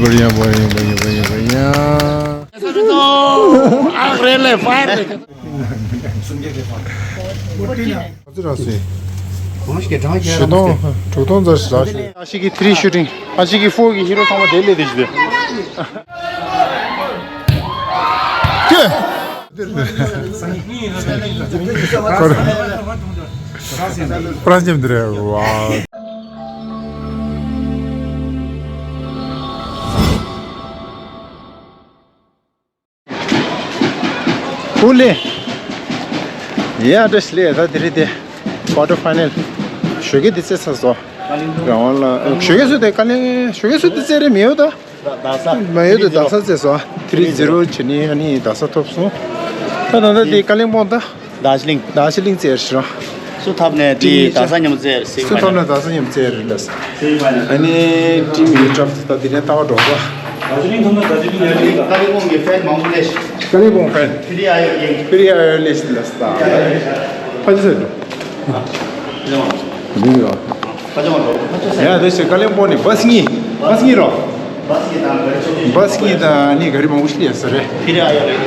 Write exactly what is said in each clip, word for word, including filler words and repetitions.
बढ़िया, बढ़िया, बढ़िया, बढ़िया, बढ़िया। ཨག་རེད་ལས་ཕ་ཡར་རེད། ཨ་ཙི་ར་སེ། གོང་ཞིག་གྲངས་ཁྱེར་ཞེ་སྟོང་དྲུག་སྟོང་ཙམ་ཞིག་རག་ཤག་ཨ་ཤི་གི་ཐི་རི་ཤུ་ཊིང་། ཨ་ཤི་གི་ཕོར་གི་ཧི་རོ་ཚང་མ་དེ་ལས་དེ་ཞིག་རེད། ཀྱེ། པྲ་ཇེམ་དེ་རེད་བ། ཧུ་ལེ། ཡ་བཀྲ་ཤིས་བདེ་ལེགས། ད་དེ་རིང་དེ་ཀོ་ཊར་ཕའི་ནལ་ཞོགས་ཀས་དེ་རྩེས་ཚར་སོང་། རང་དབང་ལ་ཞོགས་ཀས་སུ་དེ་དཀའ་ལས་ཞོགས་ཀས་སུ་དེ་རྩེས་རེད་མི་ཡོད་ད། མ་ཡོད་དུ་རྡ་ས་རྩེས་སོང་། ཐི་རི་ཛི་རོ་བྱས་ནས་ཨ་ནི་རྡ་ས་ཐོབ་སོང་། ད་ད་ད་དེ་ཀ་ལིང་པོང་ད། རྡོ་རྗེ་གླིང་། རྡོ་རྗེ་གླིང་རྩེས་རེད་ཤག་སུ་ཐོབ་ནས་དེ་རྡ་ས་མཉམ་རྩེས་རེད། སུ་ཐོབ་ནས་རྡ་ས་མཉམ་རྩེས་རེད་ལ། ཨ་ནི་ཊིམ་ཡོད་ཀྲབ་ད་དེ་ནས་ལྟ་བ་འགྲོ་གོ། རྡོ་རྗེ་གླིང་ཐོབ་ན་རྡོ་རྗེ་གླིང་ཡར་ལེན་གྱི། ཀ་ལིང་པོང་གི་ཕན་མང་པོ་ལས། ཀ་ལིང་པོང་ཕན། ཕི་རི་ཨ་ཡོ་ལིང་། ཕི་རི་ཨ་ཡོ་ལིང་ལ་སྟ། ཕ་ཅི་ཟེར་འགྲོ། ལིང་རོ། ཡ་དེ་ཞིག་ཀ་ལིང་པོང་ནས་བྷ་སི་གཉིས། བྷ་སི་གཉིས་རོ། བྷ་སི་གཉིས་དང་ནི་ག་རི་མང་པོ་ཞིག་ཡོད་ས་རེད།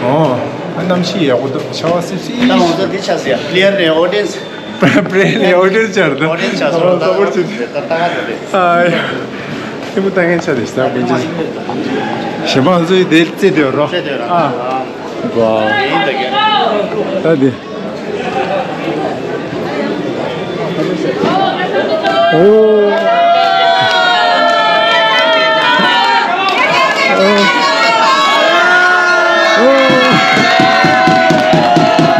ཨོ། ཨ་གནམ་གཤིས་ཡག་པོ་འདུག་ཆར་པ་སིབ་སིབ། ད་ང་ཚོ་འདི་ཆགས་སོང་ཡ། པི་ལེ་ཡར་ནས་ཨོ་ཌི་ཡེན་སི། པི་ལེ་ཡར་ནས་ཨོ་ཌི་ཡེན་སི་ཆགས་འདུག་ཨོ་ཌི་ཡེན་སི་ཆགས་སོང་། ད་ད་ད་ད་ད། ཨ་ཡ། ཐིམ་ཕུ་ཏང་ངན་ཆ་དེ་ཞིག་ད་དགོན་ཆེན། གཞན་པ་ང་ཚོའི་དེ་རྩེ་དེ་རོ། རྩེ་དེ་རོ། ཨ། ཨ། ད་དེ། ཨོ། ཨོ།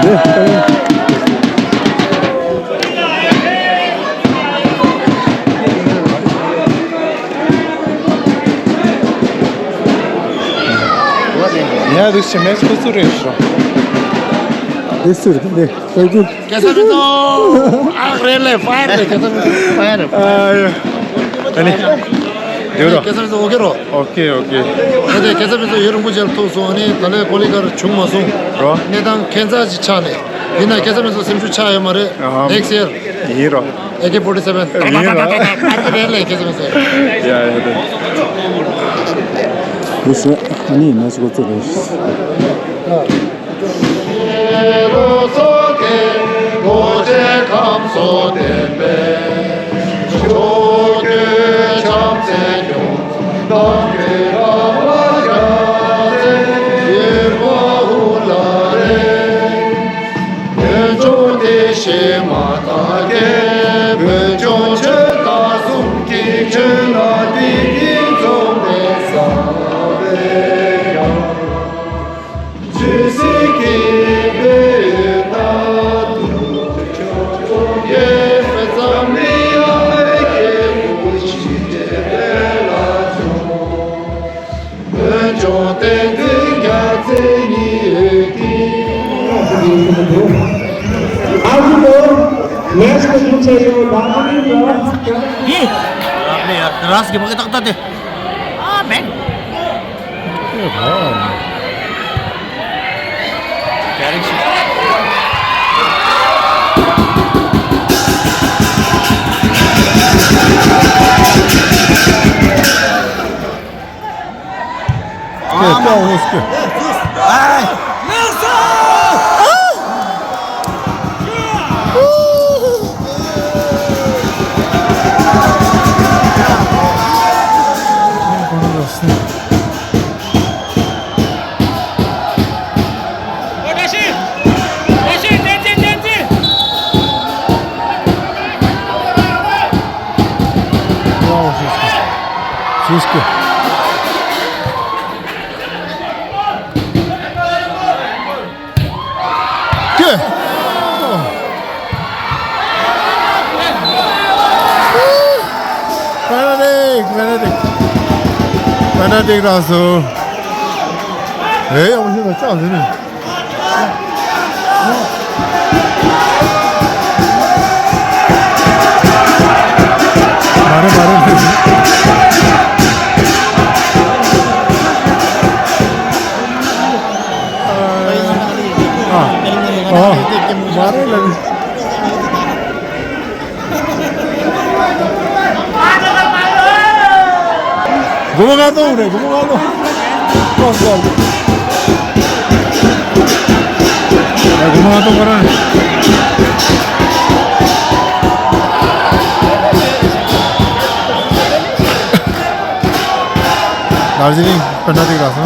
དེ། ཡ་དུ་ཞི་མེ་སུ་སུ་རེད་ཤོ། དེ་སུ་རེད་དེ་ལྟ་རྒྱུ། ཁ་སང་མི་ཚོ། ཨག་རེད་ལས་ཕ་ཡར་རེད། ཁ་སང་མི་ཚོ་ཕ་ཡར་རེད། ཨ་ཡ། ཨ་ནི། དེ་རོ། ཁ་སང་མི་ཚོ་ཨོ་ཀེ་རོ། ཨོ་ཀེ་ཨོ་ཀེ། ད་ལྟ་ཁ་སང་མི་ཚོ་ཡུན་རིང་པོ་ཅིག་ལ་ཐུག་སོང་། ཨ་ནི་ད་ལྟ་ཀོ་ལི་གར་བྱུང་མ་སོང་། རོ། གནས་སྟངས་ཁྱད་མཚར་ཅིག་ཆགས་ནས། ཡིན་ན་ཁ་སང་མི་ཚོ་སེམས་ཤུགས་ཆག་ཡོད་མ་རེད། ཨ་ཧམ། ནེག་སི་ཡར། ཡིན་རོ། ཨེ་ཀེ་ཕོར་ཊི་སེ་བེན། ཡིན་རོ། ཨ་ཙི་རེད་ལས་ཁྱེད་ཚོ་མི་ཚེ། ཡ་ཡ་རེད། འདི་ཟེར་ཨ་ནི་ཡིན་ན་སུ་གོ་ཚོད་རེད། བོད་ལྗོངས་དེ་ཤེས་མ་ཐག་གི། བོད་ལྗོངས་ཆོལ་ཁ་གསུམ་གྱི་ཁྱོན་ལ་དེ་ཉིད་འཛོམས་པའི་ས་བོན་ཡང་། ཇི་སྲིད་ཀྱི་བོད་ཡུལ་ན་དུ་ཁྱོད་ཀྱི་ཙམ་མི་ཡང་སྐྱེ་བོ་ཞིག་དེ་བོད་ལ་འབྱུང་། བོད་ལྗོངས་བསྟན་འཛིན་རྒྱལ་མཚན་ཉིད་འོད་ཀྱིས། ཨ་ཁུ་པོ། ནེགསི་ཊི་ཁྲིད་བྱས་ཡོད། ད་ཨ་ནི་ར། ར་སི་གི་མ་གི་ཏག་ཏག་དེ། ཨ་མེན། ཀྱེ། པེ་ནལ་ཊི། པེ་ནལ་ཊི། པེ་ནལ་ཊི་རག་སོང་། ཨེ་ཡག་པོ་ཞིག་ལ་ཆགས་ཟིན་ནས། མ་རེད་མ་རེད། ཨ། ཨ། མ་རེད་ལབ། སྒོར་མོ་ལྔ་སྟོང་རེད། སྒོར་མོ་ལྔ་སྟོང་། ལགས་སོ། ལགས་སོ། ཨ། སྒོར་མོ་ལྔ་སྟོང་ཁོ་རང་། དར་ཇི་ལིང་ཕན་ཐ་ཏིག་ལགས་སོ།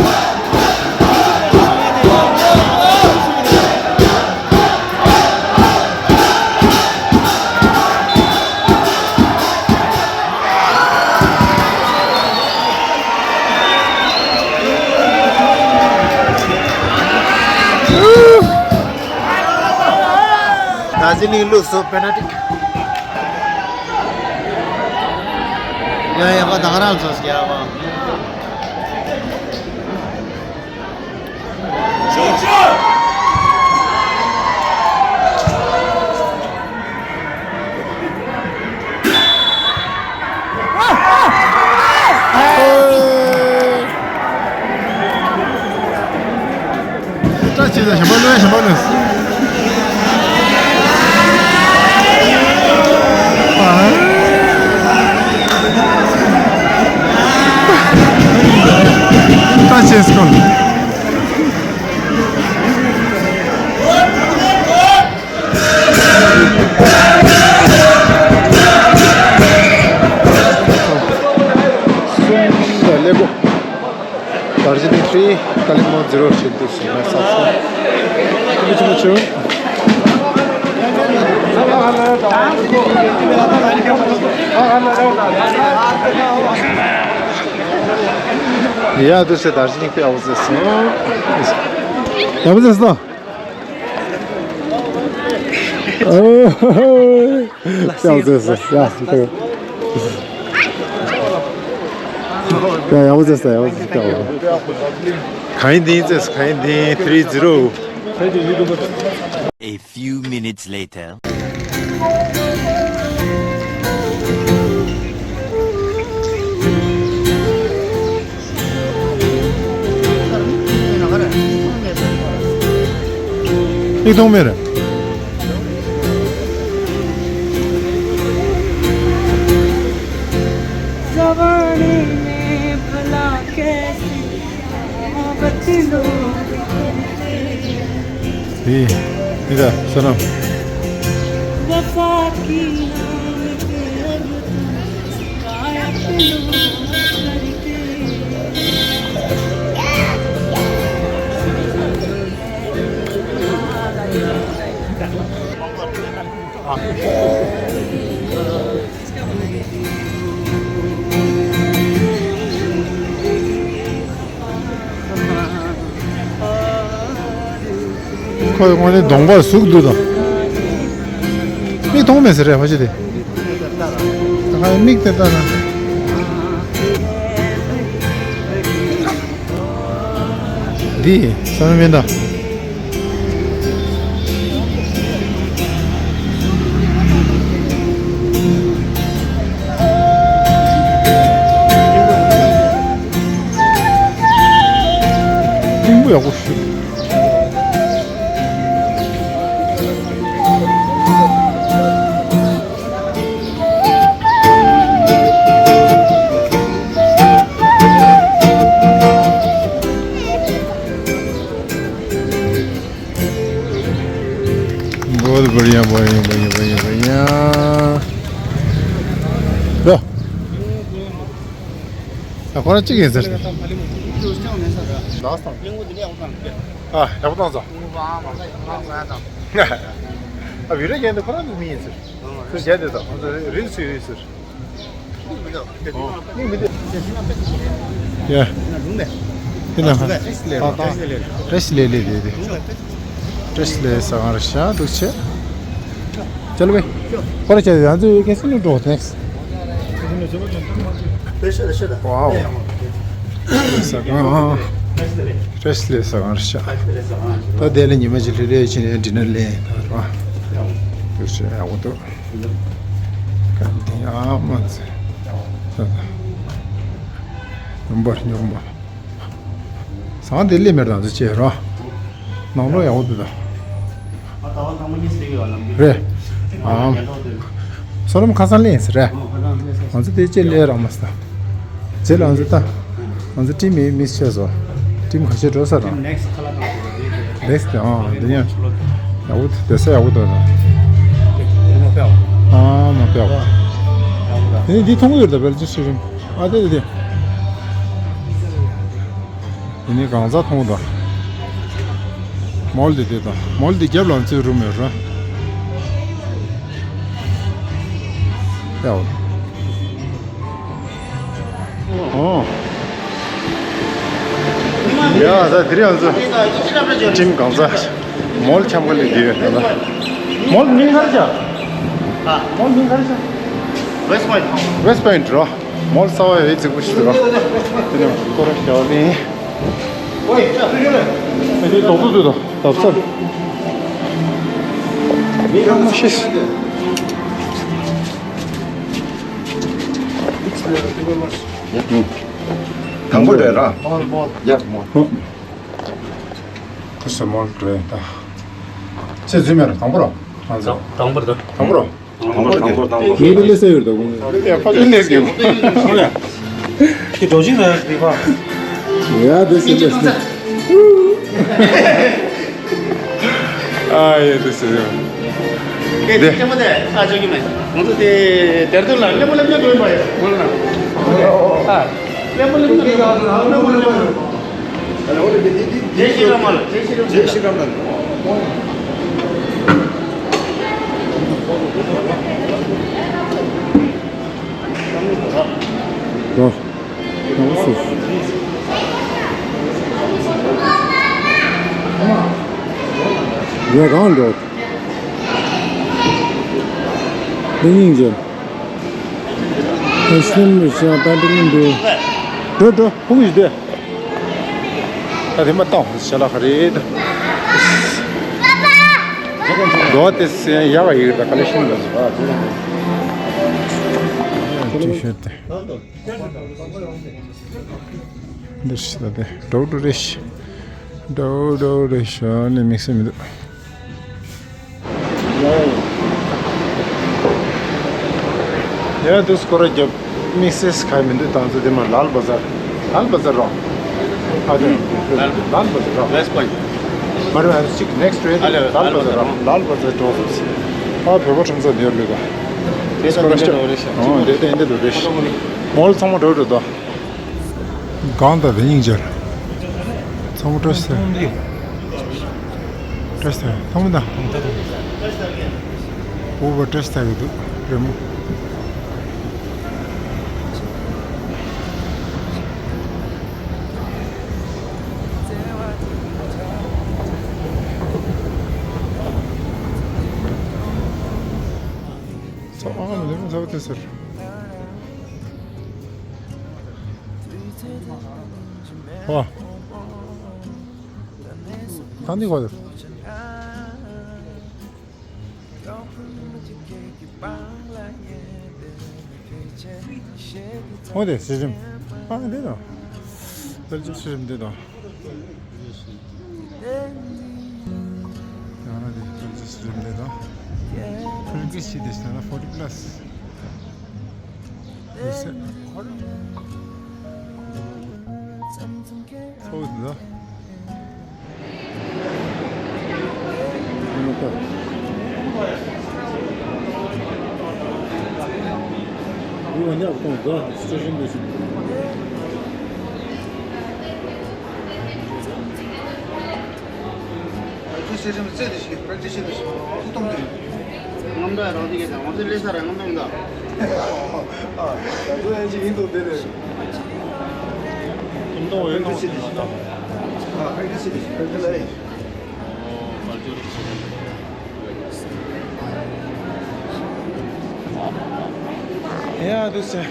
དར་ཇི་ལིང་བླུགས་སོ། པེ་ན་ཏི། ཡ་ཡ། ང་ད་ག་རང་ཚོ་ཟེར་ཡ་བ། སྐྲ་ཆད་ད། ཞིམ་པོ་ལོས། ཞིམ་པོ་ལོས། སྐྲ་ཆད་སོང་། གསུམ་དང་ཀླད་ཀོར། དར་ཇི་ལིང་ཐི་རི། ཀ་ལིམ་པོང་ཛི་རོ་བྱེད་འདུག་ཟེར་ན་ས་ས། ཐུགས་རྗེ་ཆེན་པོ་བྱུང་། ཡ། འདུག་སེ་དར་ཇི་ལིང་དཔེ་ཡག་པོ་བཟོས་སོང་། ཡག་པོ་བཟོས་སོང་། ཨོ། ཡག་པོ་བཟོས་སོང་། ཡ། ཡ། ཡག་པོ་བཟོས་སོང་། ཡག་པོ་བཟོས་སོང་། གང་ཡིན་འདི་ཡིན། བཟོས་སོང་། གང་ཡིན་འདི་ཡིན། ཐི་རི་ཛི་རོ། A few minutes later. མིག་མཐོང་མེད་རེད། དེ། དེ་ད་བསོད་ནམས། ཁོས་དངོས་གནས་གདོང་པར་ཟུག་འདུག་དང་། མིག་མཐོང་མེད་ཟེར་རེད། ཕ་ཆེ་དེ། ད་ག་མིག་དེ་ལྟ་ན། འདི་བསམ་མེད་ད། སྙིང་པོ་ཡག་པོ་ཞིག बहुत बढ़िया, बढ़िया, बढ़िया, बढ़िया, बढ़िया। ལོ། ཨ། ཁོ་རང་གཅིག་ཡིན་ཟེར། ཨ། ཡག་པོ་བཏང་ཚོ། ཨ། བི་རེ་རྒྱན་དེ་ཁོ་རང་གི་མི་ཡིན་ཟེར། ཁོས་བྱས་དེ་དང་ཁོ་ཚོ་རིལ་སུ་ཡོད་ཟེར། ཡ། ཡིན་ན། ཨ། ད་བཀྲ་ཤིས་བདེ་ལེགས། བཀྲ་ཤིས་བདེ་ལེགས། བཀྲ་ཤིས་བདེ་ལེགས། བཀྲ་ཤིས་བདེ་ལེགས། བཀྲ་ཤིས་བདེ་ལེགས་ཟ་ཁང་རེད་ཤག་འདུག་བྱས། ཅལ་བེ། ཁོ་ར་ཆ་ཡང་ཚུ་ཡོད་ཁན་སི་ནུ་འགྲོ་ཐེངས། བཀྲ་ཤིས་བདེ་ལེགས། ཝའོ། ཟ་ཁང་། བཀྲ་ཤིས་བདེ་ལེགས་ཟ་ཁང་རེད་ཤག་ད་དེ་ལ་ཉི་མ་གཅིག་ལྷོད་ལྷོད་བྱས་ནས་ཌི་ནར་ལེན་ད་ར། འདུག་བྱས་ཡག་པོ་འདུག་ཀ་འདི་ཨ་མ་ཚེ། ད་ད། ཉོམ་པར་ཉོམ་པར། ཟ་ཁང་དེ་ལས་མེད་དང་དུ་བྱས་རོ། ནང་ལོགས་ཡག་པོ་འདུག་ད། རེད། ཨ། བསོད་ནམས་ཁ་སང་ལས་ཡིན་ཟེར་རེད། ང་ཚོ་དེ་ཅེ་ལས་རག་མ་སོང་། ཟེར་ལ་ང་ཚོ་ལྟ། ང་ཚོ་ཊིམ་མི་མིས་བྱས་སོ། ཊིམ་ཁ་ཤས་འགྲོ་ས་རང་། ནེགསི་ཁ་ལག་དང་དེ་རེད། ནེགསི་དེ་ཨང་དེ་ཡང་ཡག་པོ་འདུག་སྡོད་ས་ཡག་པོ་འདུག་རང་། དེ་མ་པའོ། ཨ་མ་པའོ། དེ་ནི་འདི་མཐོང་གི་ཡོད་ད་བེལ་ཇི་ཤི་རིམ། ཨ་དེ་དེ་དེ། དེ་ནི་གང་ཟག་མཐོང་གི་འདུག་མོལ་དེ་དེ་དང་མོལ་དེ་རྒྱབ་ལ་ང་ཚོའི་རུམ་ཡོད་ར། པའོ། ཨོ། ཡ་ད་དེ་རིང་ང་ཚོ་ཊིམ་གང་ཟག་མོལ་འཁྱམ་ག་ལ་བསྡད་ཡོད་ད། མོལ་མིང་ག་རེ་བྱ། མོལ་མིང་ག་རེ་བྱ། West Point། West Point རོ། མོལ་གསར་པ་ཡོད་རྫིག་པོ་ཞིག་འདུག་རོ། དེ་ནས་སྐོར་ར་བྱ་བ་ལེན། ཨ་དེ་རྡོག་ཏུ་འདུག་ད་བབས་ས། མི་གང་མ་ཤེས། དང་པོ་རེད་ར། ཡ་མོ། ཁོ་སོ་མོལ་རེད་ད། ཚེ་རྫུན་མེད་ར་དང་པོ་ར། ང་ཚོ་དང་པོ་རེད། དང་པོ་ར། དང་པོ་ར་དང་པོ་ར་དང་པོ་ར། ངའི་ལས་ས་ཡོད་ད་ཁོང་། ཡ་ཕ་གི་ལས་ཀྱི། ཁྱི་འགྲོ་ཅིག་རེད་རིག་པ། ཡ་དེ་སེ་ལས་སེ། ཨ་ཡེ་དེ་སེ་ཡ། དེ་ལྟད་མོ་དེ་ཨ་ཅོ་གི་མེད། ང་ཚོ་དེ་དེར་དུ་ལ་ལྟད་མོ་ལྟ་མཁན་འགྲོ་ཡིན་པ་ཡ། ངོ་ལ་ན། ཨ། ལྟད་མོ་ལྟ་མཁན་འགྲོ་ཡིན་པ་ཡ། ལྟད་མོ་ལྟ་མཁན་འགྲོ་ཡིན་པ་ཡ། རྗེ་ཤེས་རབ་མ་ལ། རྗེ་ཤེས་རབ། རྗེ་ཤེས་རབ་ལ། འགྲོ། ཡང་སུ། ཡ་གང་འགྲོ། ལི་ཉིང་ཅན། ཨེ་སེམས་མི་ཤ་ཏན་ཏན་འགྲོ། འགྲོ་འགྲོ་ཕུག་ཡིས་དེ། ད་དེ་མ་བཏང་ཞལ་ལག་ག་རེད། འགྲོ་དེ་སེ་ཡག་ཡིག་ད་ག་ལེ་ཤིན་ལ་ཟེར་བ། ཏི་ཤར་ཏི། འདི་ཤི་ད་དེ་འགྲོ་འགྲོ་རེ་ཤི། འགྲོ་འགྲོ་རེ་ཤི་ནི་དམིགས་བསལ་མི་འདུག་ཡ་དུས་སྐོར་རྒྱབ་དམིགས་བསལ་ག་མི་འདུག་ད་ཚོ་དེ་མ་ལཱལ་བ་ཛར། ལཱལ་བ་ཛར་རོ། ཨ་དེ་ལཱལ་ལཱལ་བ་ཛར་རོ། West Point། མ་རེད་ཨ་ཅིག་next རེད། ཨ་ལེ་ལཱལ་བ་ཛར་རོ། ལཱལ་བ་ཛར་འགྲོ། ཨ་བོད་པ་ཁྲོམ་ས་འདིར་ལུས་པ། དེ་ཚོ་འདི་འདྲ་འགྲོ་རེད་ཤག་ཨོ་དེ་དེ་འདི་འགྲོ་རེད་ཤག་མོལ་ཚང་མ་འགྲོ་འགྲོ་དོ། གང་ལྟར་དེ་སྙིང་རྗེ། ཚང་མ་བཀྲ་ཤིས་བདེ། བཀྲ་ཤིས་བདེ་ཚང་མ་དང་། ཨོ་བ་བཀྲ་ཤིས་བདེ་གི་འདུག་རེད་མོ། ཚང་མ་ལས་མི་ཚ་བ་དེ་ཟེར། ཨོ། ད་འདི་གོ་ཟེར། ཨོ་དེ་སི་རིམ། ཨ་འདི་དང་། ཕལ་ཆེར་སི་རིམ་འདི་དང་། ཡང་ན་འདི་ཕལ་ཆེར་སི་རིམ་འདི་དང་། ཕལ་ཆེར་ཞིག་དེ་ཤི་ན་ཕོར་ཊི་པ་ལ་སི། འདི་སེ། ཨོ་འདི་དང་། རྔམ་དྲག་རང་བཞིན་གྱི་དང་བ་ཚོད་ལས་ས་ར་རྔམ་དྲག་ཡིན་ད། ཨ་ད་ཚོད་ཡན་ཅིག་ཡིན་འདུག་དེ་རེད། ཨ་ཕྲེང་ཐིག་ཅིག་དེ་ཞིག་ཨ་ཕྲེང་ཐིག་ཅིག་དེ་ཞིག་ཕྲེང་ཐིག་ལ་ཡིན། ཡ་དུ་སེ།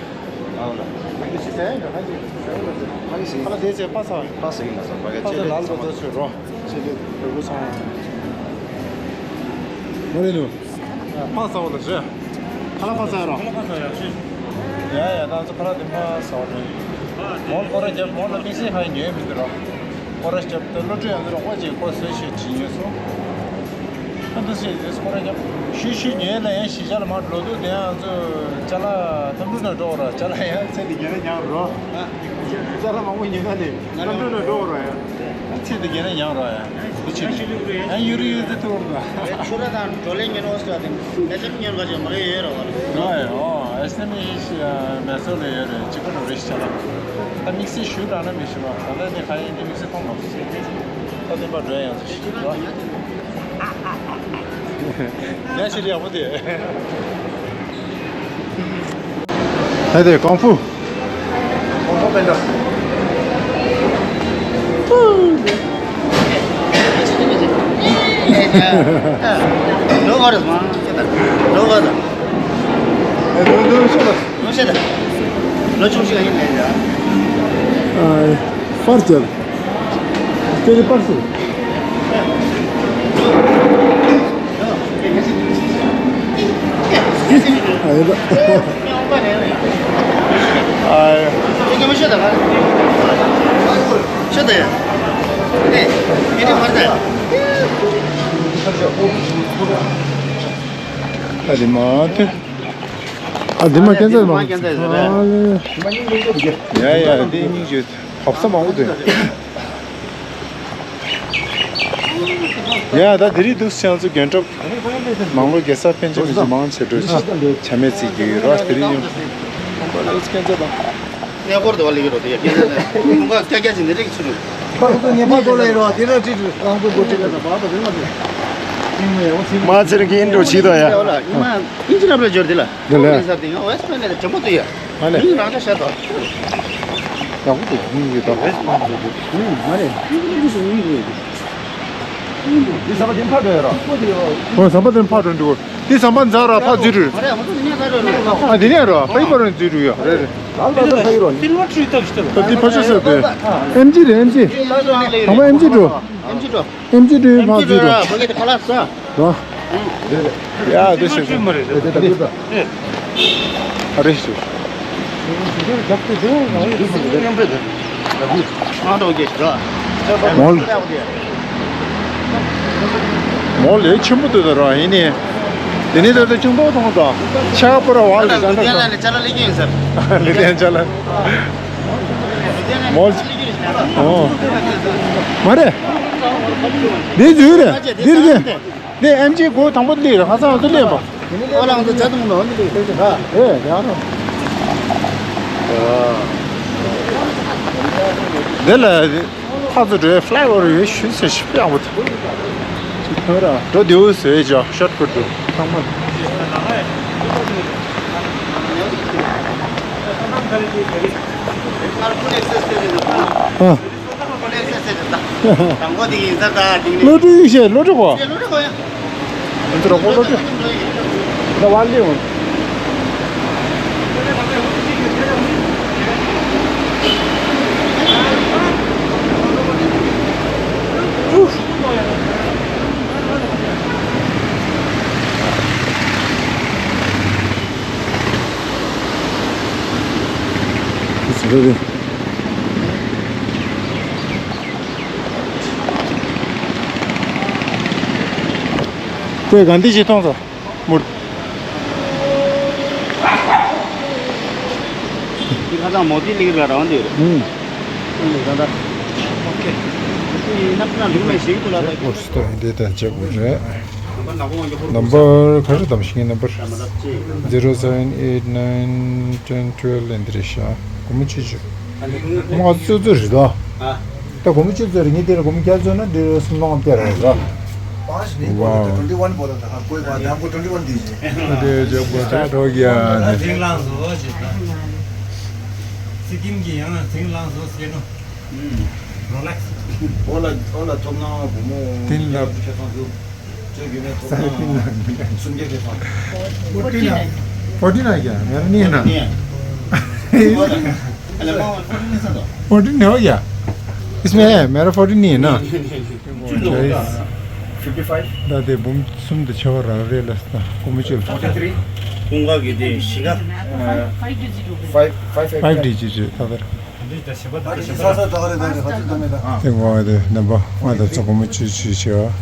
ཨ་ལ་དེ་ཚེ་པ་ས་པ་ས་ཡིན་ལ་ས་པ་ག་པ་ས་ལ་ལ་ཚོད་ཚོད་རོ། ཚེ་དེ་བོད་པ་ཚང་མ་རེད་ནོ། ཕ་ས་བ་ལ་རེད། ཁ་ལག་ཕ་ས་རོ། ཁ་ལག་ཕ་ས་ཡ་ཤི། ཡ་ཡ་ད་ཚོ་ཁ་ལག་དེ་ཕ་ས་བ་རེད། མོལ་སྐོར་ར་རྒྱབ་མོལ་ལ་དམིགས་བསལ་ཧ་ཉོས་མི་འདུག་རོ། སྐོར་ར་རྒྱབ་དེ་བློ་གྲོས་ཡང་འདི་རོ་ཨོ་ཅེ་ཁོ་སོས་ཤེས་ཅི་ཉོས་སོང་། འདུག་སེ་ཟེར་སྐོར་ར་རྒྱབ། ཤུལ་ཤུལ་ཉལ་ལ་ཡང་གཞིས་ཆགས་ལ་མར་འགྲོ་འདུག་དེ་ཡང་ཚོ་ཅ་ལག་གཏམ་གྲུ་ནང་འགྲོ་ར་ཅ་ལག་ཡང་ཚེ་འདི་རྒྱལ་ལ་ཉར་རོ། ཅ་ལག་མང་པོ་ཉོས་ན་ནི་གཏམ་གྲུ་ནང་འགྲོ་ར་ཡང་ཚེ་འདི་རྒྱལ་ལ་ཉར་རོ་ཡང་འདི་ཆེ་ཡང་ཡུ་རི་ཡུ་ཙི་ཐུར་ར། ཆུ་ར་དང་བགྲོ་གླེང་ཉན་འོ་སོ་དེ་ལེ་ཚན་ཉན་ག་ཅིག་མ་རེད་ཡོད་ར་བ་ར། ཨོ་ཨེ་སི་ནི་མེ་སོ་ལ་ཡོད་རེད་གཅིག་པ་འགྲོ་རེད་ཤི་ཆ་ལ། ད་དམིགས་བསལ་ཞུ་ར་ན་མི་ཤི་བ་ད་ལྟ་དེ་ཁ་ཡན་དེ་དམིགས་བསལ་མཐོང་མ་སོང་། ད་བདེན་པ་འགྲོ་ཡང་ཚོ་ཞིག་འགྲོ། ཡ་ཤི་རི་ཡག་པོ་དེ། ད་དེ་ཀོང་ཕུ། ཀོང་ཕུ་པན་ཌ། ལོ་བར་མ། ལོ་བར། ཨེ་འདུག་འདུག་ཤོད་པ། ལོ་ཤེད། ལོ་ཆུང་ཤོས་ཡིན་ལས་ཡ། ཨ། ཕར་ཅར། ཁྱེད་ནི་ཕར་སུ། ཨ་ཡོད། ཨ་ཡོད། ཤོད་ཡ། ཨ་དེ་མ་དེ། ཨ་འདི་མ་སྐྱེན་ཚ་མ་སྐྱེན་ཚ་རེད། ཡ་ཡ་འདི་སྙིང་རྗེ་ཧབ་ས་མང་པོ་འདུག་ཡ་ད་དེ་རིང་འདུག་སེ་ང་ཚོ་རྒན་གྲབས་མང་ལོ་རྒྱལ་ས་ཕན་ཆད་མི་ཚེ་མང་ཆེ་འགྲོ་ཆ་མེད་ཚིག་རྒྱུ་ཡོད་ར། དེ་རིང་ཡང་ཁོང་པ་ལ་སྐྱེན་ཚ་དང་གནས་སྐོར་དུ་བ་ལེགས་རོ་དེ་ཡ་སྐྱེན་ཚ་དང་ཁོང་པ་སྐྱ་སྐྱ་ཅིག་འདི་རིགས་ཆུ་རུ། ཁོང་ཚོ་ཉེས་པ་དགོས་ལ་ཡོད་རོ་དེ་ར་ཁྲིད་རུ་ཁོང་ཚོ་དགོས་ཁྲིད་ལ་ད་བ་དང་དེ་མ་དེ། མ་ཚེ་རིང་གི་ཨིན་འགྲོ་བྱེད་དོ་ཡ། ཨིན་ཅི་ལབ་ལ་འབྱོར་དེ་ལ། འདི་ལ། ས་དེ་ཡང་ཝེ་སི་ཕན་ལ་ཇམ་པོ་དུ་ཡ། ཨ་ལས། མིང་རང་ཆ་བཤད་དོ། ཡག་པོ་འདུག་མིང་གི་དོ། ཝེ་སི་ཕན་དུ་འདུག་ཨུམ་མ་རེད། འདི་ཟ་བ་དེ་ཕ་འགྲོ་ཡ་རོ། ཨོ་ཟམ་པ་དེ་ཕ་འགྲོ་འདུག་འདི་ཟམ་པ་འཛག་ར་ཕ་འཛུལ་འགྲོ། མ་རེད་ཨ་མ་ཚོ་དེ་ནས་ད་འགྲོ་རོ། ཨ་དེ་ནས་རོ་ཕ་ཡི་པ་རོ་འཛུལ་འགྲོ་ཡ། རེད་རེད། ད་ལ་ད་ཕ་ཡི་རོ། ད་འདི་ཕ་ཆ་ཟེར་དེ། ཨེམ་ཇི་རེད་ཨེམ་ཇི། དང་པོ་ཨེམ་ཇི་འགྲོ། ཨེམ་ཇི་འགྲོ། ཨེམ་ཆི་ཏུའི་ཕག་ཚུལ་རོ། ཕ་གི་དེ་ཁ་ལག་ཟ། རོ། ཡ་དེ་ཤེས་སོང་། མ་རེད་དེ་ད་དེ་ད། ཨ་རེ་ཤེས། ང་རོ་གེ་རོ། མོལ། མོལ་ལས་ཆེན་པོ་འདུག་ད་རོ་ཡིན་ནི། དེ་ནས་ད་ལྟ་ཅུང་པོ་གཏོང་དང་། ཆ་པོ་ར་བ་ལ་ད་ལྟ་ལུ་ལྡན་ལ་ནི་ཅ་ལག་ལས་ཀྱི་ཡིན་ཟེར། ལུ་ལྡན་ཅ་ལག་མོལ། ཨོ། མ་རེད། འདི་འཛུལ་རེད། འདིར་གྱི། འདི་ཨེམ་ཆི་སྒོ་དང་པོ་སླེབས་རེད། ཁ་སང་ང་ཚོ་སླེབས་པ། ཨོ་ལགས་ཚོ་ཇ་དུང་ལོ་འདི་སླེབས་རེད། ཨེ་ཡ་རོ། འདི་ལ་ཕར་ཚུར་འགྲོ་ཡའི་ཕ་ལའི་ཨོ་ཝར་ཡོད་ཞུ་ཟེར་ཞིབ་ཡག་པོ་འདུག་ཅིག་ཐོན་ར་འགྲོ་བདེའུ་ཟེར་ཅོ་ཤོར་ཀུཊ་འདུག་ཚང་མ། ཨ། བློ་གྲོས་ཡིན་ཞེས་བློ་གྲོས་གོ། ང་ཚོ་རོགས་པ་བློ་གྲོས། ད་བ་ལེ་འོང་། དེ་ག་འདི་ཞིག་མཐོང་ཚོ། མུར། འདི་ཁ་སང་མོ་དི་ལིག་ར་རང་འདི་རེད། ཧུམ། ཨོ་ཁེ། འདི་ནག་ནག་ལིག་མེ་ཞིག་ཏུ་ལ་ད། འོ་སྟོན་འདི་དང་བཅས་པོ་རེད། ནམ་བར་ག་རེ་དམ་ཤིང་ནམ་བར། zero seven eight nine ten twelve ལེན་འདི་རེད་ཤག་སྒོར་མོ་བཅུ་བཅུ། ང་ཚོ་ཚོད་རེད་དོ། ད་སྒོར་མོ་བཅུ་ཚོད་རེད། ངས་དེ་ལ་སྒོར་མོ་བརྒྱ་ཚོད་ན་འདི་སུམ་སྟོང་སྟེར་རེད་དོ། Wow. Twenty one बोला था, हाँ, कोई बात नहीं, हमको twenty one दीजिए। अरे, जब वो start हो गया। सिक्किम की यहाँ सिंगलांग सो सेनो। रोलेक्स। ओला, ओला, चोमना घूमो। तीन लाख। साढ़े तीन लाख मिला। सुन के देखो। फोर्टीन है। फोर्टीन है क्या? मेरा नहीं है ना। नहीं है। फोर्टीन हो गया। इसमें है, मेरा फोर्टीन नहीं है ना। Fifty five. ད་དེ་འབུམ་གསུམ་དང་ཕྱེད་ཀ་རང་རེད་ལ་ད་སྒོར་མོ་བཅུ་ལ། ཕོར་ཊི་ཐི་རི། ཀུན་དགའ་གི་དེ་གཞིས་ཀ། ཕའིབ་ཌི་ཇིཊ་རེད། ཕའིབ་ཌི་ཇིཊ་རེད་ད་ལྟ། དེ་ངོ་བོ་དེ་རྣམ་པ་ང་ད་ཚོ་སྒོར་མོ་བཅུ་བཅུ་བྱེད་པ།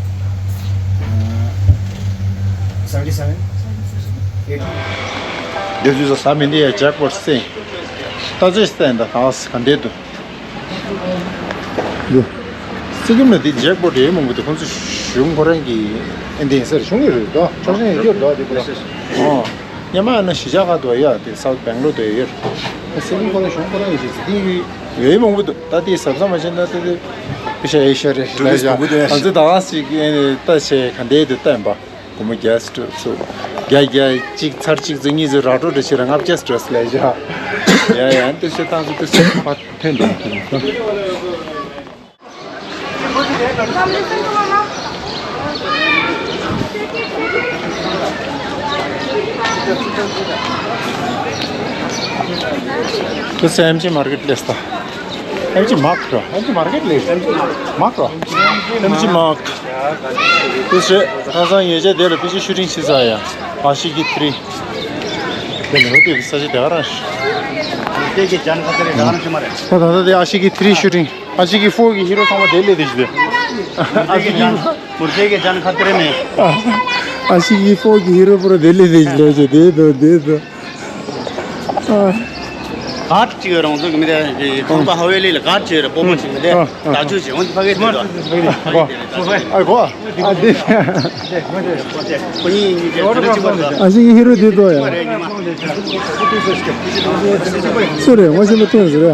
འདི་ཚོས་ཟ་མི་འདི་ཡ་ཇེག་པོ་སེ། ད་ཚོད་སྟན་ད་གང་ས་ག་འདྲེ་འདུག་འདུག་སེ་གི་མ་འདི་ཇེག་པོ་རེད་མང་པོ་འདུག་ཁོང་ཚོ་གཞུང་ཁོ་རང་གི་ཨེ་འདི་ཡིན་ཟེར་གཞུང་གི་རེད་དོ་ཆོག་ཤེས་ཡོད་དོ་འདི་པོ་ཨོ། ཉི་མ་ན་གཞིས་ཆགས་ཁག་ཏུ་ཡོད་དེ་སའུ་ཐི་བེང་ལོར་དུ་ཡོད། སེམས་ཁོ་ན་གཞུང་ཁོ་རང་ཡོད་ཅེས་དེ་ཡོད་མང་པོ་འདུག་ད་དེ་ཟབ་ཟབ་མ་བྱས་ན་དེ་དེ་པི་ཤ་ཨེ་ཤ་རེད་ལ་ཡ་ང་ཚོ་ད་ག་ཞིག་ཨེ་ནས་ལྟ་བྱས་ག་འདྲའི་དེ་བསྟན་པ་སྒོར་མོ་བརྒྱ་སྤྲོད་ཚུ་བརྒྱ་བརྒྱ་གཅིག་ཚར་གཅིག་ཚུ་གཉིས་ཚུ་ར་སྤྲོད་འདྲ་བྱས་ལ་ལྔ་བརྒྱ་སྤྲོད་ལ་ཡ་ཡ་ཡ་དེ་བྱས་སྟངས་ཚུ་དེ་ཚུ་ཕར་ཐོན་འདུག This is M G Market list. M G Mark, bro. M G Market list. Mark, bro. M G Mark. This is ཁ་སང་ཉེ་ཆར་དེ་ལ་པི་ཅི་ཤུ་ཊིང་བྱེད་ས་ཡ། ཨ་ཤི་ཀི་ཐི་རི། དེ་ལ་འོ་དེ་ས་ཆ་དེ་ག་རང་ཤི། དེ་གི་ཇན་ཁ་ཏེ་རེ་ག་རང་ཤི་མ་རེད། ད་ད་ད་དེ་ཨ་ཤི་ཀི་ཐི་རི་ཤུ་ཊིང་། ཨ་ཤི་ཀི་ཕོར་གི་ཧི་རོ་ཚང་མ་དེ་ལས་དེ་ཞིག་རེད། ཨ་ཤི་ཀི་མུར་ཤེ་གི་ཇན་ཁ་ཏེ་རེ་མེད། ཨ་ཤི་ཀི་ཕོར་གི་ཧི་རོ་པུ་ར་དེ་ལས་དེ་ཞིག་ལས་ཞེ་དེ་དོ་དེ་དོ། གར་ཅིག་ཡོད་རང་ཚོ་གི་མི་དེ་ཁང་པ་ཧ་ཝེ་ལི་ལ་གར་ཅིག་ཡོད་རེད། སྤོ་མོ་ཅིག་མི་དེ་ད་ཆུ་ཅིག་འོན་ཏེ་ཕ་གི་དེ་དོ། ཨ་གོ། ཨ་དེ། ཁོ་གཉིས་གཉིས་ཀྱི་དེ་ཅིག་པར་དོ། ཨ་ཤི་ཀི་ཧི་རོ་དེ་དོ་ཡ། སུ་རེད་ངོ་ཤེས་མི་ཐུབ་ཟེར་ར།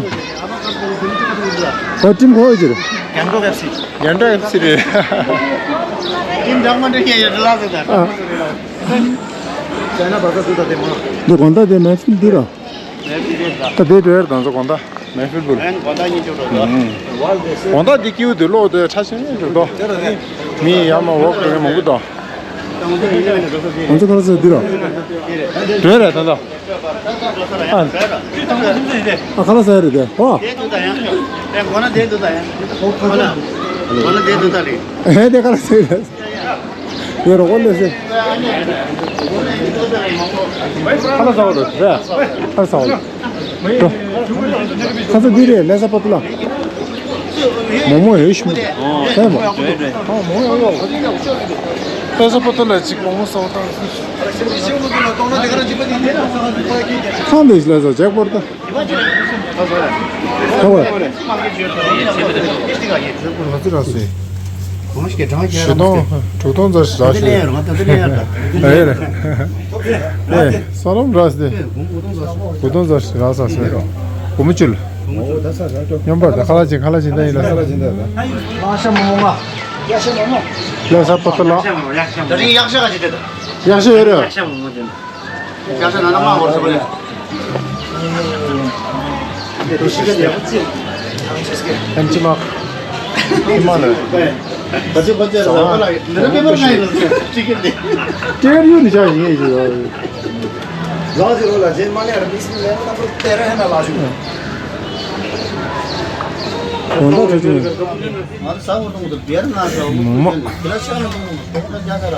ཁོ་ཊིམ་ཁོ་ཡོད་ཅི་རེད། རྒྱན་འདྲ་ཡོད་སྲིད་རེད། ཨ། འདི་དགོང་དག་དེ་མེ་ཕིལ་འདི་ར། ད་དེ་འགྲོ་ཡར་དང་ཚོ་དགོང་དག་མེ་ཕིལ་བུལ། དགོང་དག་འདི་སྐྱིད་འགྲོ་དོ། མི་ཡར་མར་ཝོག་འགྲོ་མཁན་མང་པོ་འདུག་ང་ཚོ་ཁ་ལག་ཟ་འདི་ར། འགྲོ་རེད་ད་ལྟ། ཨ། ཨ་ཁ་ལག་ཟ་རེད་དེ། ཨོ། དེ་འདུག་ད་ཡང་། དེ་མགོ་ན་དེ་འདུག་ད་ཡང་། ཨོ་ཁ་ལག་མགོ་ན་དེ་འདུག་ད་རེད། ཨེ་དེ་ཁ་ལག་ཟ་རེད། ཡོད་རོགས་ལས་ཟེར། ཁ་ལག་ཟ་བ་རེད་རེད། ཁ་ལག་ཟ་བ་རེད། འགྲོ། ཁ་ཚ་འདི་རེད་ལས་ས་པ་ཏི་ལ། མོག་མོག་ཡོད་ཤི་མོ། ཨེ་མོ། ཨ་མོ་ཡོད་ཡོད། ལས་ས་པ་ཏི་ལ་ཅིག་མོག་མོག་ཟ་བ་དང་། ཁང་དེ་ལས་ས་ཇེག་པོར་ཏི། ཁང་བ། ཁ་ཚ་ར་སེ། གོང་ཞིག་གྲངས་ཀྱི་ཞེ་སྟོང་དྲུག་སྟོང་ཙམ་ཞིག་རག་ཞུ། ཨེ་རེད། ཨེ་ས་ལོམ་ར་སེ། དགུ་སྟོང་ཙམ་ཞིག་རག་ས་སེ། སྒོར་མོ་བཅུ་ལ། སྙོམས་པར་ད་ཁ་ལག་ཅིག་ཁ་ལག་ཅིག་ད་ཡིན་ལ། ལ་ཤ་མོ་མོ་ང་། ལ་ཤ་མོ་མོ། ལ་ཤ་པ་ཏི་ལ། ད་རིང་ཡག་ཤ་ག་ཅིག་དེ་ད། ཡག་ཤ་ཡོད་རེད། ཡག་ཤ་མོ་མོ་དེ་ན། ཡག་ཤ་ན་ན་མ་བོར་སོང་ལེ། ཨེམ་ཆི་མ། ཁྱི་མ་ལ། ཅེར་ཡུ་ནི་ཆ་ཡིན་ཡིན་ཡོད། ལ་ཟེར་རོ་ལ་ཇེ་མ་ལེ་ར་མིག་སི་ལེ་ན་པོ་ཏེ་ར་ཧེ་ན་ལ་ཞུ། གོང་ཐོག་ཆུ་ཆུ། ང་ཚོ་ས་འོག་གཏོང་གི་འདུག་བེར་ན་ཟ་འོག་མོ་མོ། དེ་ལ་ཤ་ན་གཏོང་གི་འདུག་རྒྱ་གར།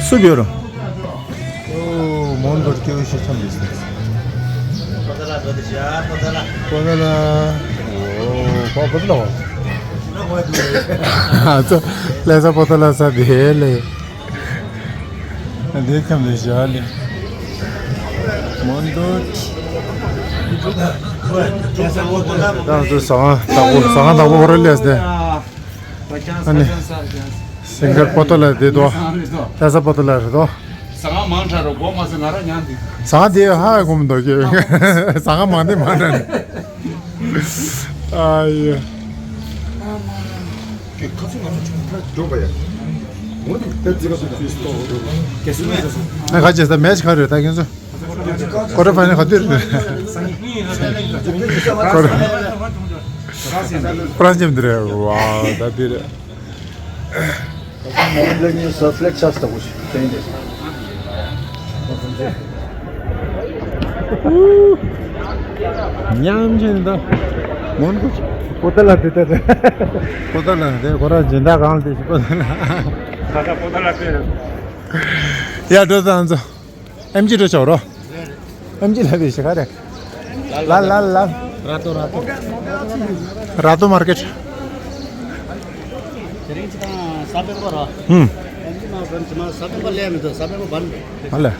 སུ་བེར། ཨོ། མོན་གྷོ་སྐྱེ་བོ་ཤེས་ཚམ་རེད་ཟེར། པོ་ཏ་ལ། པོ་ཏ་ལ། ཨོ། པོ་ཏ་ལ་བ། ཨ་ཙོ། ལས་ས་པོ་ཏ་ལ་ས་དེ་ལས། དེ་ཁམས་ལས་བཞག་ལས། མོན་གྷོ། ད་ང་ཚོ་ཟ་ཁང་དང་པོ། ཟ་ཁང་དང་པོ་ཧོ་ར་ལས་ཏེ། ཨ་ནི། སིང་གར་པོ་ཏ་ལ་དེ་དོ། ལྷ་ས་པོ་ཏ་ལ་རེད་དོ། ཟ་ཁང་མང་དྲགས་རོ་སྒོ་མ་ཟེར་ང་རང་ཉན་འདི། ཟ་ཁང་དེ་ཧ་གོ་མི་འདུག་ཀྱེ། ཟ་ཁང་མང་དེ་མང་དྲགས་ནས། ཨ་ཡེ། ཁ་ཚུགས་ང་ཚོ་འགྲོ་བ་ཡ། ངོ་དེ་ད་ཙི་ག་ཚོད་ད། ན་ག་ཅེ་ས་མེ་ཆི་ག་རེད་ད་ཁྱེད་ཚོ། ཀོ་ཊར་ཕའི་ནལ་ག་དུས་རེད། ཀོ་ཊར། ཕ་རན་སི་འདི་རེད་བ་ད་འདི་རེད། ཉམས་ཆེན་ད། མོན་གྷོ། པོ་ཏ་ལ་དེ་ལྟ་དེ། པོ་ཏ་ལ་དེ་ཁོ་རང་སྦྱིན་བདག་གང་ལ་དེ་ཞིག་པོ་ཏ་ལ། ད་ལྟ་པོ་ཏ་ལ་དེ། ཡ་འགྲོ་ད་ང་ཚོ། ཨེམ་ཆི་འགྲོ་ཆོག་རོ། ཨེམ་ཆི་ལ་དེ་ཞིག་ག་རེ། ལ་ལ་ལ། ར་ཏོ་ར་ཏོ། ར་ཏོ་མར་ཀེཊ། དེ་རིང་ཅི་དང་ ས་པཎ་པ་ར། ཧུམ། ཨེམ་ཆི་མ་བན་ཆི་མ་ས་པཎ་པ་ལས་མི་འདུག་ས་པཎ་པ་བན། ཨ་ལས།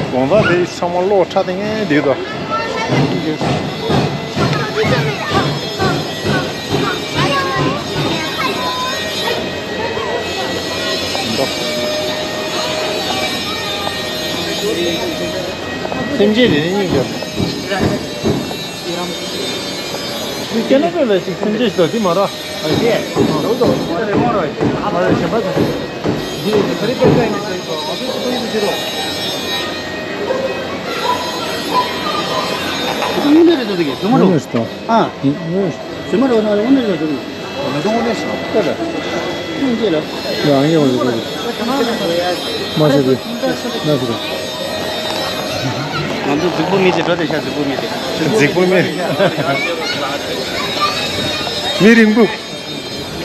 དགོང་དག་དེ་ཚང་མ་གློག་ཁྲ་ཏིང་ངེ་འདུག་དོ། སེམས་ཅན་དེ་ནི་སྙིང་རྗེ། ཁྱེད་རྣམ་པས་ལ་ཞིག་སེམས་ཅན་ཞིག་དང་དེ་མ་ར། ཨ་ཅེ། ལོ་ཏོ་ཨ་རེ་མོ་ར་ཨ་རེ་ཞེ་པ་དང་། འདི་ཡི་ག་རེ་བེད་ཀ་ཡིན་ཟེར་གོ་ཨ་ཚོ་ཚོ་ཡིན་ཟེར་རོ། དངོས་གནས་རེད་འདུག་གི་ཟུར་མོ་རོ། དངོས་གནས་རེད། ཨ། དངོས་གནས། ཟུར་མོ་རོ་ན་དངོས་གནས་རེད་འདུག་གི་ང་ཚོ་དངོས་གནས་ཤོག་ལྟ་དང་། ཁྱོད་ཀྱིས་ལ། ཡང་ཡང་འོང་འདུག་གི་མ་ཤེས་གི་ན་ཟེར། ང་ཚོ་རྫིག་པོ་མི་དེ་འགྲོ་དེ་ཤ་རྫིག་པོ་མི་དེ། རྫིག་པོ་མི། མི་རིང་པོ།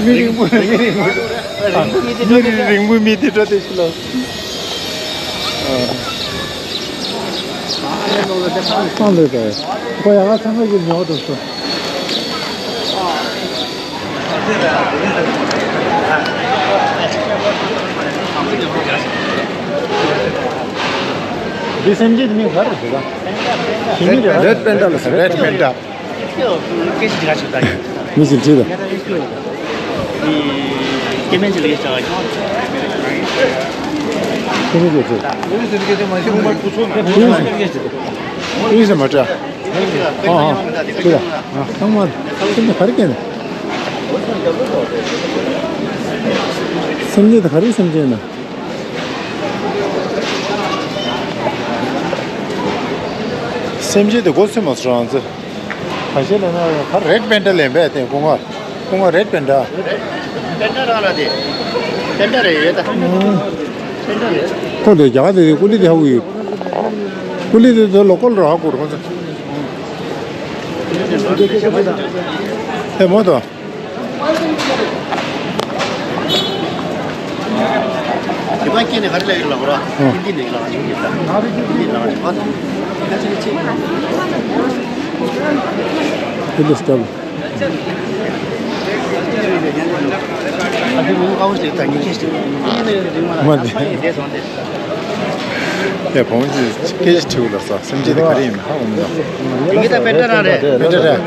མི་རིང་པོ་མི་རིང་པོ། མི་རིང་པོ་མི་དེ་འགྲོ་དེ་ཤི་ལ། སང་ལོས་པས། ཁོ་ཡ་ང་ཚང་མ་གི་ཉོག་འགྲོ་སོང་། འདི་སེམས་ཅན་མིང་ག་རེ་ཟེར་ད། ཞི་མི་རེད། རེད་པན་ཌ་ལ་ཟེར་རེད་པན་ཌ། མི་ཞིག་བྲིས་དང་། སྐྱེ་དམན་གྱི་ལས་བྱ་བ་ཡང་། སྐྱེ་དམན་གྱི་ལས་བྱ་བ། ཡིན་ཟེར་མ་བྲིས། ཨ་ཨ། བྲིས་དང་། ཨ་ཚང་མ་སེམས་ཅན་ག་རེ་སྐྱེ་ན། སེམས་ཅན་དེ་ག་རེ་སེམས་ཅན་ན། སེམས་ཅན་དེ་མགོ་ཚོས་མ་སོང་རང་ཚོ། ག་ཤེད་ལས་ན་ག་རེད་པན་ཌ་ལེན་པས་དེ་སྐུ་ངོ། སྐུ་ངོ་རེད་པན་ཌ། པན་ཌ་རང་ལ་དེ། པན་ཌ་རེད་ཡོད་ད། པན་ཌ་རེད། ཁོ་དེ་རྒྱ་གར་དེ་ཀུ་ལི་དེ་ཧ་གོ་ཡོད། ཀུ་ལི་དེ་ཚོ་ལོ་ཀལ་རོ་ཧ་གོ་རོ་ཁོ་ཚོ། ཨེ་མོ་དོ། དེ་པ་སྐྱེས་ནས་ག་རེ་ལ་ཡོད་ལ་གོ་ར། ཧིན་དི་ནས་ལ་ཆུང་གི་ལ། ཧིན་དི་ལ་ཆུང་བ། ད་ཅི་ཅི། དེ་འདྲ་སྐྱབས། ཨ་ཅེ་མོ་ཀ་བོ་ཞིག་ད་ཉིན་ཁེ་ཞིག་ཉིན་ནས་རིང་མ་ལ་མ་ད་ཕ་ཡི་དེ་སོང་དེ། ཡ་བོང་ཅི་སྐད་ཆ་དྲིས་ལ་ས་སེམས་ཅན་དེ་ག་རེ་ཡིན་ཧ་འོང་མི་འདུག་ཡིན་གྱི་ད་པན་ཌ་རང་རེད། པན་ཌ་རེད།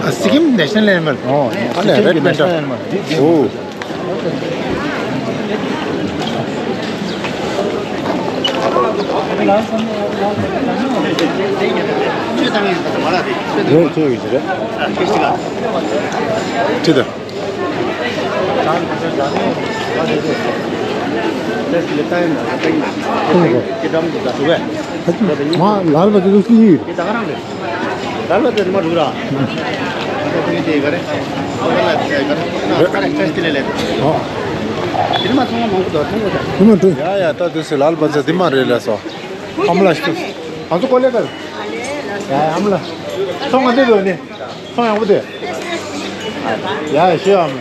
ཨ་སི་ཀིམ་ནེ་ཤ་ནལ་ཨེ་ནི་མལ། ཨོ་ཨ་ལས་རེད་པན་ཌ། ཨོ། ཁྱོད་བཏང་ཡིན་ད་མ་ལ་རེད། ཁྱོད་བཏང་ཡིན་ད། ཁྱོད་ཀྱི་ད། ཁྱོད་ད། མ་ལར་བ་དེ་ཚོ་སུ་ཡིན། ལར་བ་དེ་མ་རུ་ར། དེ་མ་ཚང་མ་མང་པོ་འདུག་ཐུང་པོ་ད། དེ་མ་འགྲོ། ཡ་ཡ་ད་དུས་སུ་ལར་བ་ཚོ་དེ་མ་རེད་ལ་སོ། ཨ་མ་ལ་ཞུ། ང་ཚོ་ཀོ་ལེ་གར། ཡ་ཡ་ཨ་མ་ལ། ཚོང་ང་འདི་འགྲོ་ནི། ཚོང་ཡག་པོ་དེ། ཡ་ཡ་ཞུ་ཨ་མ།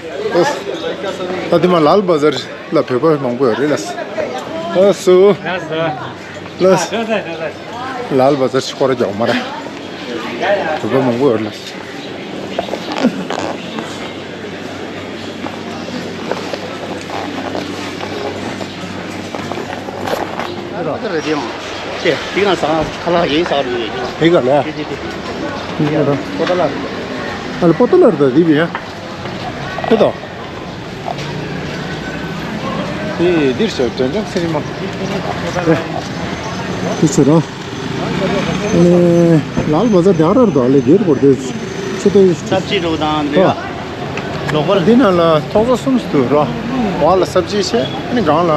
ད་དེ་མ་ལལ་བ་ཛར་ལ་བོད་པ་མང་པོ་ཡོད་རེད་ལ། ཨ་སུ། ལགས་སོ། ལགས། ལལ་བ་ཛར་ཤི་ཁོ་ར་རྒྱག་མ་ར། བོད་པ་མང་པོ་ཡོད་ལ། རེད་དེ་ཡང་། ཅེ་དེ་ག་ས་ཁ་ལག་ཡིན་ས་རུ་ཡོད། དེ་ག་ལ། དེ་དེ་དེ། དེ་ག་ལ། པོ་ཏ་ལ། ཨ་ལ་པོ་ཏ་ལ་རེད་ད་དེ་བི་ཡ། དེ་དང་། དེ་འདིར་ཤོག་དྲན་ཅང་སེ་རི་མ། དེ་ཚོ་རང་། ཨེ། ལལ་བ་ཛར་རྒྱག་རར་དོ་ལེ་སྒེར་བོར་དེ། ཆུ་དེ། སབ་ཇི་འགྲོ་དང་འདི་ཡ། ལོ་གོར། འདི་ནང་ལ་ཐོག་ས་གསུམ་དུ་རོ། བ་ལ་སབ་ཇི་བྱས་ཨ་ནི་སྒང་ལ་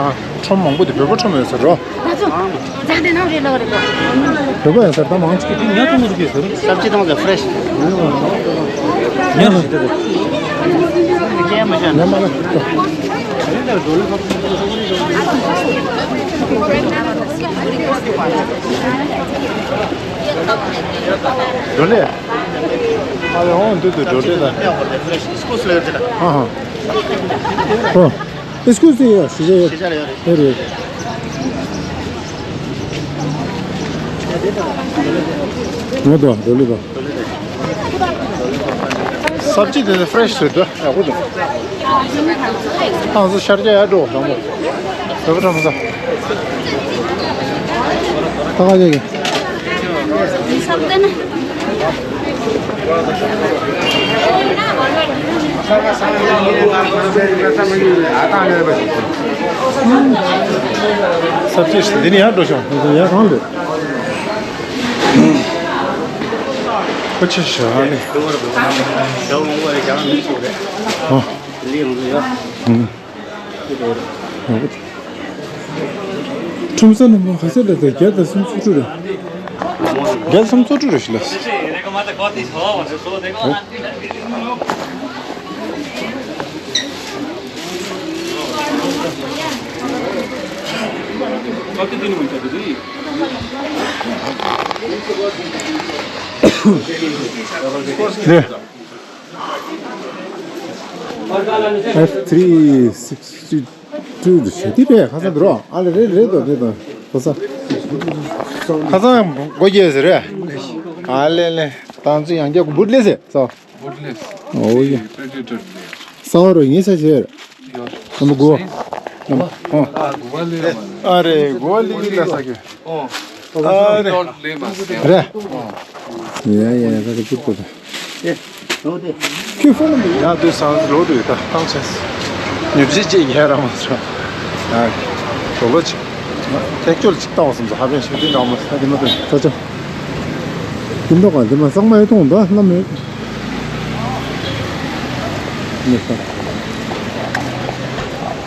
ཁྲོམ་མང་པོ་དེ་བོད་པ་ཁྲོམ་ཡོད་ས་རོ། ད་ཚོ། ཛ་དེ་ནང་རེད་ལ་རེད་པ། བོད་པ་ཡོད་ས་ད་མང་ཆེ། ཉ་ཐུང་ངུ་རུ་གི་ཟེར། སབ་ཇི་དང་ཛ་ཕྲེཤ། ཉ་རུ་ཞིག་དེ་རེད། ཉ་མ་ལ། འགྲོ་ལེ། ཨ་ལེ་ཧོང་དུ་དུ་འགྲོ་ལེ་ད། ཧ་ཧ། ཨོ། ཨེག་སི་ཀུ་སི་ཡ་ཤི་ཇ་ཡ། ཤི་ཇ་ཡ་རེད། ཨེ་རེད། ང་དང་འགྲོ་ལེ་ད། སབ་ཇི་དེ་ཚོ་ཕེ་རེ་ཤི་རེད་འདུག་ཡག་པོ་འདུག་ཨང་སོ་ཤར་རྒྱག་ཡར་འགྲོ་ལམ་པོ། རེ་པ་ཁྲ་མོ་ས། ད་ག་རྒྱག་གི། སབ་ཇི་འདི་ནས་ཡར་འགྲོ་ཤོག་ཡར་གང་འདུག་ཁོ་ཆེ་ཤོས་ཨ་ནི། ཨ། ཁྲོམ་ས་ནང་མ་ག་ཚོད་ལ་དང་བརྒྱ་དང་སུམ་ཅུ་དྲུག་རེད། བརྒྱ་དང་སུམ་ཅུ་དྲུག་རེད་ཤི་ལ། ནས། F three sixty two དུ་བྱེད་དེ་རེད། ཁ་སང་དུ་རོ་ཨ་ལེ་རེད་རེད་དོ་རེད་དོ་དོ་ས། ཁ་སང་སྒོ་རྒྱས་ཟེར་རེད། ཨ་ལེ་ལེ་ཏང་ཙི་ཡང་རྒྱ་གུ་འབུར་ལེ་ཟེར་ས། འབུར་ལེ་ཟེར། ཨོ་ཡ། ས་བ་རོ་ངེས་ས་ཟེར། ཡོ། ཨ་མ་གོ། ཨ་གོ་བ་ལེ་ཡ་མ་ལེ། ཨ་རེ་གོ་བ་ལེ་ཡ་ལ་ས་གི། ཨོ། ཨ་རེ། ལེ་མ་ཟེར། རེད། ཡ་ཡ་ཡ་ད་གི་ཅིག་པོ་ད། ཁྱོད་ཕོན་ནམ་ཡ་དུས་སང་ལོ་དུས་ད་བཏང་ཆེས། ཉུ་ཅི་ཅི་ཡ་ར་མ་ས། ཡ། ལོ་ལོ་ཅི། ཐེག་ཆོལ་ཅིག་བཏང་བ་སོང་ཙང་ཧ་པན་ཤེས་དུས་འདྲ་མ་ས་དེ་མ་དུས་ས་ཆ། ཀུན་ཏོག་ག་དེ་མ་གཙང་མ་ཡོད་མཐོང་ད་ལམ་མེད། མེད་ས།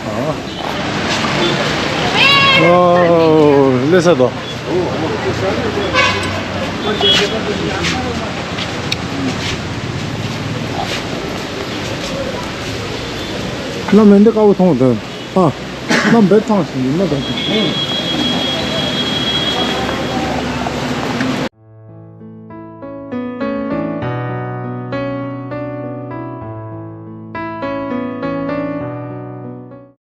ཨ། ཨོ། ལེ་ས་དོ། ལམ་མེ་འདི་དཀར་པོ་མཐོང་དོན། ཨ། ལམ་བེད་ཐང་ཞིག་ཡིན་ན་དང་ཞིག